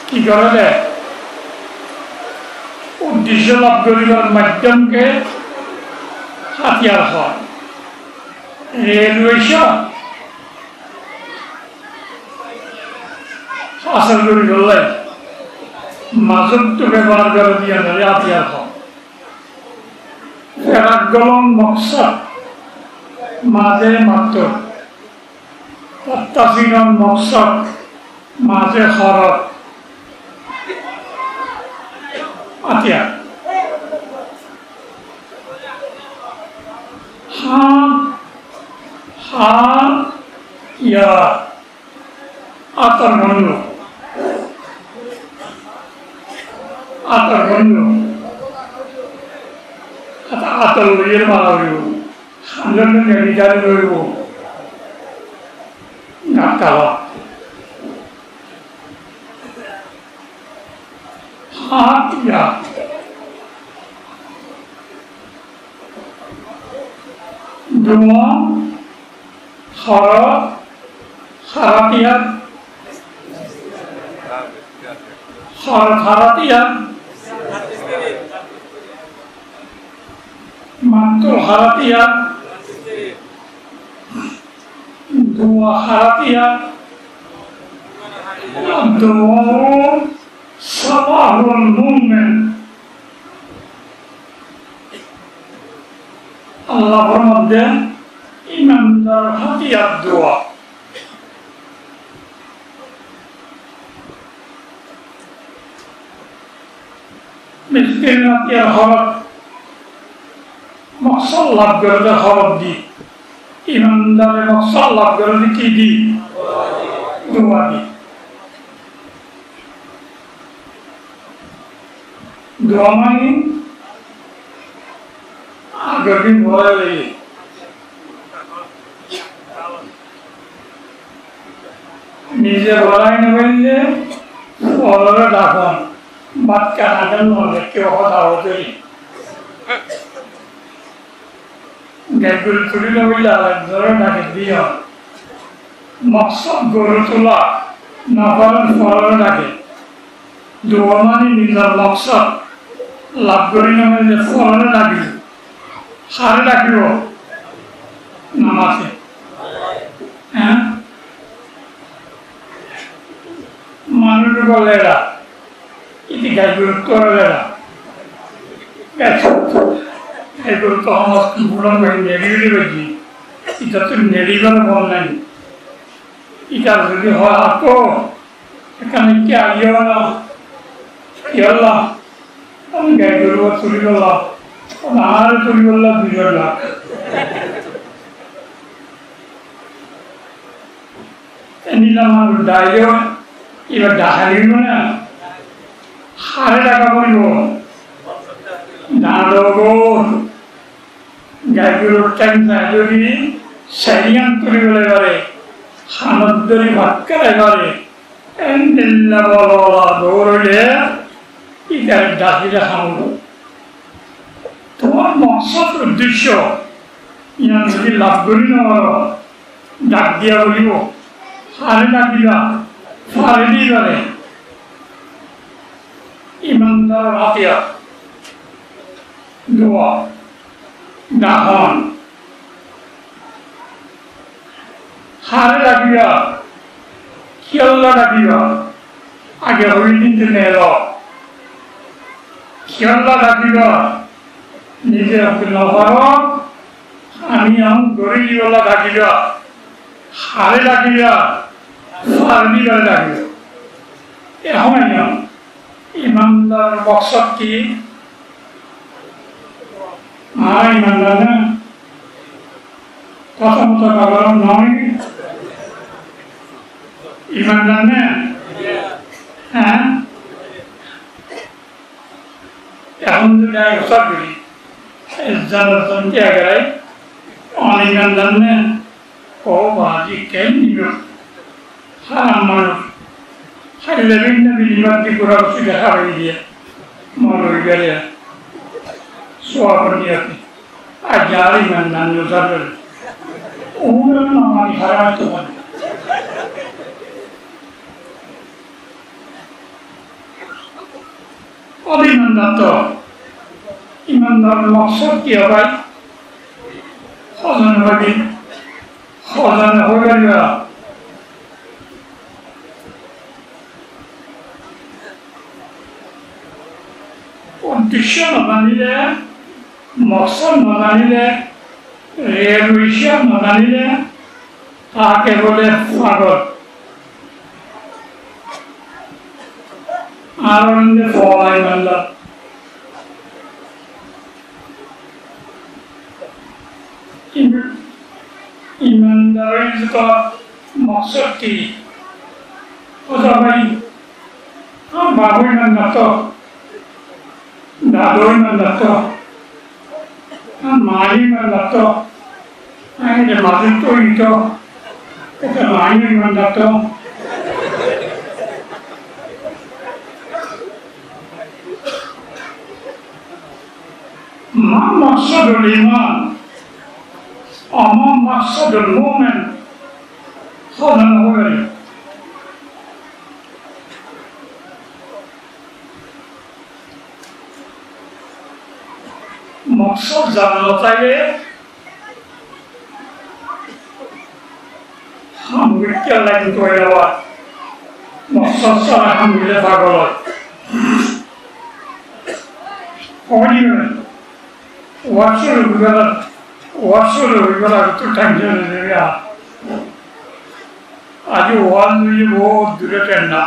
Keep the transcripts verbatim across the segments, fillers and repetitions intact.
Ki goré de? Uddecco laf goribar maiddom ke hátiyar hoó. Reluwecon hásel goribolla mazottu bebohar goré de iyánore hátiyar hoó. Ferak golon moksod, maze mattor. Tatta sinon moksod, maze horot. Hátiyar. Há, há, ya. Ator gondu. Ator gondu. Ata-, ator loiyóre mala óibo. Sanjor loiyóre gari gari óibo. Gattala. Hátiyar. Duwa, horot, hátiyar. Horot, hátiyar. Mattor, hátiyar. Duwa, hátiyar. Duwa silahul mu'min. Allah formar de, imandar hátiyar duwa. Miskin hátiyar horot, moksod laf goré de horot di. Imandare moksod laf goré de ki di? Duwa di. Duwa mani agor din borai laiye. Nize borai no faille forore dakon. Bát há na den no dekhe, o dawot ori. Gai goru tuli no faille arekzonore daki diyo. Moksod goru tula no faille forore daki. Duwa mani nizor moksod laf gori no faille forore dakibo. Hare dakibo? Namase. Há? Manuc bole era. Iti gai goru tore era. Gai goru, gai goru to hono bura bai neri uli bai. Ita to neri bar bon nai. Ita zodi hoó, "Akó, ekkán ekká aiyó na, kiyólla?" Ami gai goru tuli bolla, o añáre tuli bolla dui zon lak. Endilla manuc daile, iba dahari na, hare daka foribo? Dahar. Gai goru théng sai dóri, saiyan tuli bole bare, hanot dóri bát hái bare, endilla bolo bolo dór óile, itare dahile ham óibo. Tuáñr moksod uddecco, iyan zodi laf gori no faro, dak diya bolibo, hare dakiba, fare di fare. Imandaror hátiyar duwa, dahon. Hare dakiba, kiyólla dakiba, age hoi din de nelo. Kiyólla dakiba, nize hoi no faro, ami am gori dibolla dakiba, hare dakiba, fare dibare dakiba. Ehón iyan. Imandar moksod ki? Añára imandar né? Hotá moto hoilam né? Imandar né? Há? Ehón zodi añára hotá boli, ezzan ezzan ki agarai, añára imandar né? Ó baáji, ken nibo? Háram manúic. Háille bínna bini bad di gura usi de hárai diye. Mol ói gele. Suwab niyati. Aijja ar iman nan nuzar. Umar namani háram to. Óde imandattú, imandar moksód ki ó bái? Hozone hoibi, hozone hoi fariba. Uddecco no zanile, moksód no zanile, resolution no zanile, Tate bóle fagol. Ar inde fola imandar. Im-, imandar óilde to moksód ki? Hotá bái, añár baf ó imandar to, dadu ó imandar to, añár ma ó imandar to, añí de mazé to ito, ete ma ó imandar to. ما مقصد الإيمان؟ وما مقصد المؤمن؟ Hozone hoibi. Moksód zana no táile ham goitté lage, moksód sára ham goille fagol ói. Hoi ni? Waz cúru óibar, waz cúru óibar age to thaim zai zaibo. Aijja waz óiye bout dure thenna.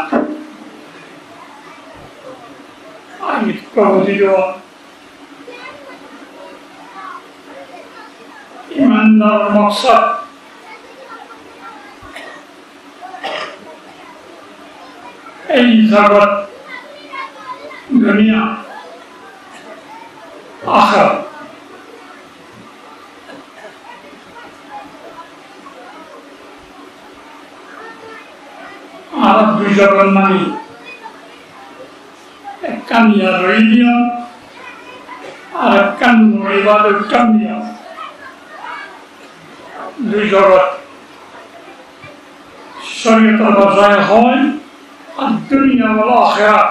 Aijja to buzí do. Imandar moksód ei zagot, duniya, ahérat. Añára dui zagot mani, ekkán yar roi diyum, ar ekkán moribar ekkán diyum. Dui zagot. Córiyotor bácai hoó, الدنيا والآخرة.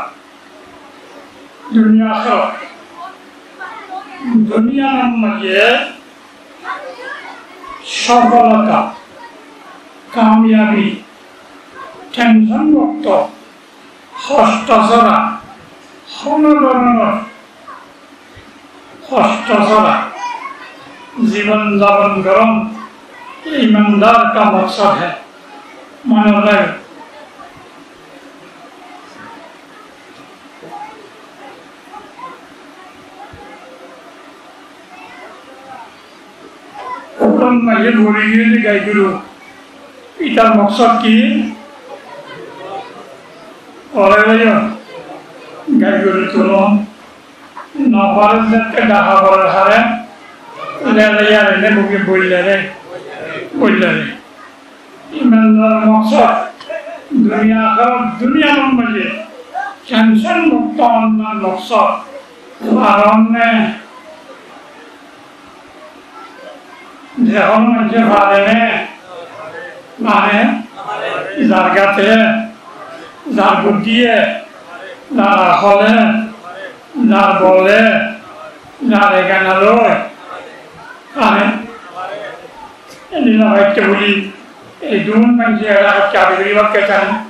Duniya ahérat. Duniyar maze sófolota, kamiyabi, tension mukto, hosto sára, hono dóronor hosto sára zibon zapon gorón imandar ka moksód hé. Mone rakó. Kuran maze fori giyé de gai goru. Itar moksód ki? Ore bái, gai goru tulon. No fare de te dahá fare hare. Lele yare ne buke boille re. Boille re. Imandar moksód duniya ahérat, duniyar maze tension mukto óna moksód. Ar onne ze hono maince fare ne, mane, zar gate, zar buddiye, zar akole, zar bole, zar egana loi, mane, endilla hoite buli, ei dun maince era hoite adi gori bakke chan.